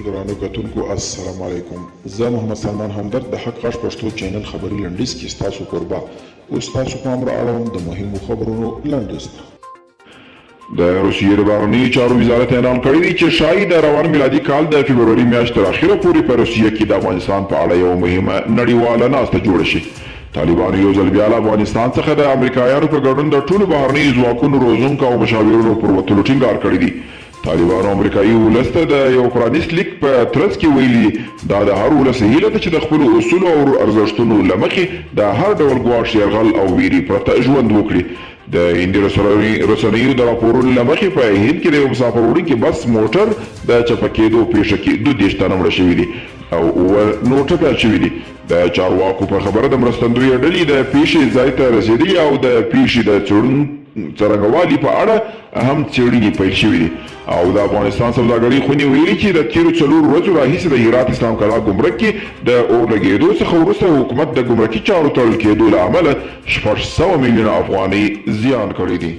ګرانو کتونکو السلام علیکم، زه محمد سلمان همدرد د حق غږ پښتو چینل خبري لنډیز کې ستاسو کوربه. اوس ستاسو پام را اړوم د مهمو خبرونو لنډیز ته. د روسیې د بهرنیو چارو وزارت اعلان کړی دی چې ښايي د روان میلادي کال د فبروري میاشت تر اخره پورې په روسیه کې د افغانستان په اړه یوه مهمه نړیواله ناسته جوړه شي. طالبانو یو ځل بیا له افغانستان څخه د امریکایانو په ګډون د ټولو بهرنیو ځواکونو، روزونکو او مشاورینو پر وتلو ټینګار کړی دی. طالبانو امریکايي ولس ته د یو پرانیست لیک په ترڅ کې ویلي دي، دا د هر ولس هیله ده چې د خپلو اصولو او ارزښتونو له مخې د هر ډول ګواښ، یرغل او ویرې پرته ژوند وکړي. د هندي رسنیو د راپورونو له مخې په هند کې د یو مسافر وړونکي بس موټر د چپه کېدو پېښه کې 32 تنه مړه شوي دي او اووه نور ټپیان شوي دي. د چارواکو په خبره د مرستندویه ډلې د پېښې ځای ته رسېدلي او د پېښې د څرنګوالي په اړه هم څېړنې پیل شوې دي. او د افغانستان سوداګرۍ خونې ویلي چې د تېرو څلورو ورځو راهیسې د هرات اسلام کلا ګمرک کې د اور لګېدو څخه وروسته حکومت د ګمرکي چارو تړل کېدو له امله 600 میلیونه افغانۍ زیان کړی دی.